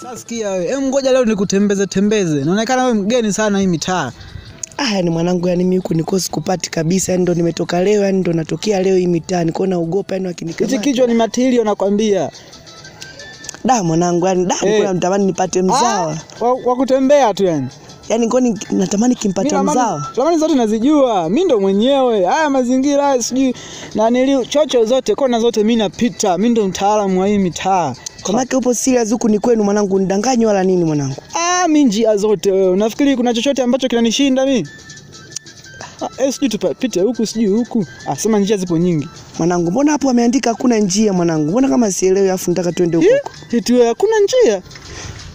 Sasa sikia wewe, hebu ngoja leo nikutembeze tembeze. Naonekana wewe mgeni sana hii mitaa. Ah, yani mwanangu, yani mimi huku niko sikupati kabisa, yani ndo nimetoka leo, yani ndo natokea leo hii mitaa. Niko naogopa yani wakinikamata. Hichi kichwa ni matilio nakwambia. Da mwanangu, yani da niko natamani nipate mzawa. Wa kutembea tu yani. Yaani ngoni natamani kimpata mzawa. Ramani zote nazijua, mimi ndo mwenyewe. Haya mazingira sijui na nili chocho zote, kona zote mimi napita. Mimi ndo mtaalamu wa hii mitaa. Kwa maana upo serious huku ni kwenu mwanangu, nidanganye wala nini mwanangu? Ah, mimi njia zote wewe. Unafikiri kuna chochote ambacho kinanishinda mimi? Ah, sijui tupite huku sijui huku. Ah, sema njia zipo nyingi. Mwanangu, mbona hapo wameandika hakuna njia mwanangu? Mbona kama sielewi afu nataka twende huko huko. Eti wewe hakuna njia?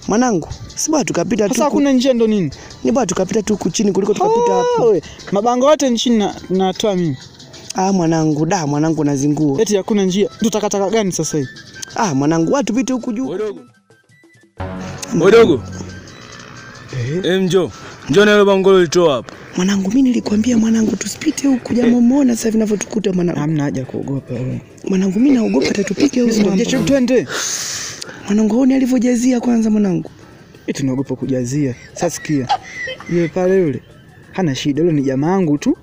Mwanangu, si bwana tukapita tu. Sasa hakuna njia ndo nini? Ni bwana tukapita tu huku chini kuliko tukapita hapo. Mabango yote nchini natoa mimi. Ah mwanangu, da mwanangu nazingua. Eti hakuna njia. Tutakataka gani sasa hivi? Ah mwanangu, watu pite huku juu. Wewe dogo. Njoo. Njoo na ile bango lilitoa hapa. Mwanangu, mimi nilikwambia mwanangu tusipite huku jamaa, umeona sasa hivi ninavyotukuta mwanangu. Hamna haja kuogopa wewe. Mwanangu mimi naogopa tatupiga huyu mama. Twende. Mwanangu huoni alivyojazia kwanza mwanangu. Eti naogopa kujazia. Sasa sikia. Yule pale yule hana shida, yule ni jamaa yangu tu.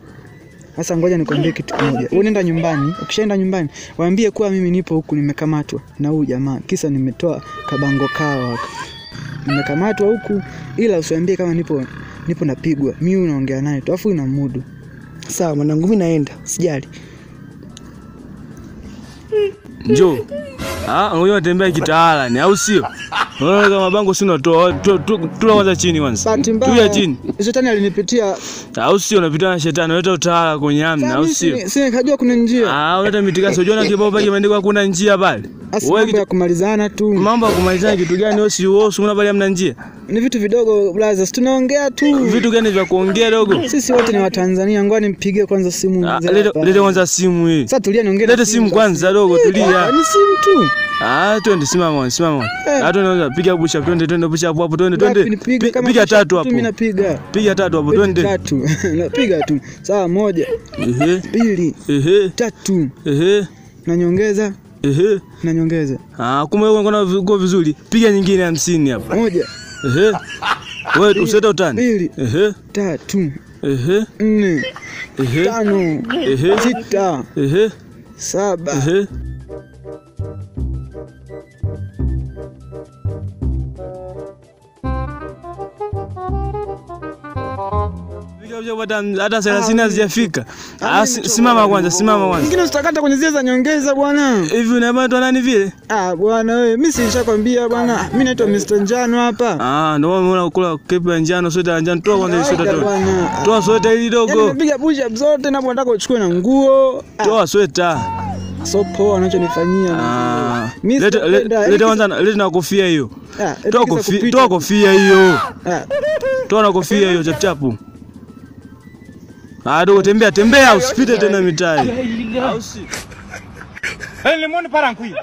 Sasa ngoja nikwambie kitu kimoja. Wewe nenda nyumbani, ukishaenda nyumbani waambie kuwa mimi nipo huku nimekamatwa na huyu jamaa. Kisa nimetoa kabango kao hapa. Nimekamatwa huku, ila usiambie kama nipo napigwa. Mimi unaongea naye tu, afu inamudu. Sawa mwanangu, mimi naenda, sijali. Njoo. Ah, ngoja natembea kitaalamu, au sio? Unaona kama mabango si unatoa, tula kwanza chini kwanza. Tulia chini. Shetani alinipitia. Au sio unapita na shetani, unaleta utaala kwenye amna, au sio? Si nikajua kuna njia. Ah, unaleta mitikasi, unajua kibao pale kimeandikwa kuna njia pale. Wewe mambo ya kumalizana tu. Mambo ya kumalizana kitu gani wewe si wewe unaona pale hamna njia? Ni vitu vidogo brother, si tunaongea tu. Vitu gani vya kuongea dogo? Sisi wote ni Watanzania, ngoja nimpigie kwanza simu mzee. Leta kwanza simu hii. Sasa tulia niongee. Leta simu kwanza dogo, tulia. Ni simu tu. Ah, twende simama, simama. Ah, twende piga push up, twende twende push up hapo, twende twende. Piga tatu hapo. Mimi napiga. Piga tatu hapo, twende. Tatu. Napiga tu. Sawa, 1. 2. 3. Na nyongeza. Na nyongeza. Ah, kumbe wewe unaona uko vizuri. Piga nyingine 50 hapo. 1. Wewe usilete utani. 2. 3. 4. 5. 6. 7. Hata 30 hazijafika. Simama kwanza, simama kwanza. Nyingine usitakata kwenye zile za nyongeza bwana. Hivi unaitwa nani vile? Ah bwana wewe, mimi si nishakwambia bwana. Mimi naitwa Mr. Njano hapa. Ah, ndio maana unaona kula kepu ya njano, sweta ya njano. Toa kwanza ile sweta toa. Toa sweta hili dogo. Yaani nimepiga push up zote na nataka uchukue na nguo. Toa sweta. So poa anachonifanyia. Ah. Leta kwanza, leta na kofia hiyo. Toa kofia, toa kofia hiyo. Toa na kofia hiyo chap chapu. Ah, dogo tembea tembea usipite tena mitaa. Au si. Hey, le monde part en couille.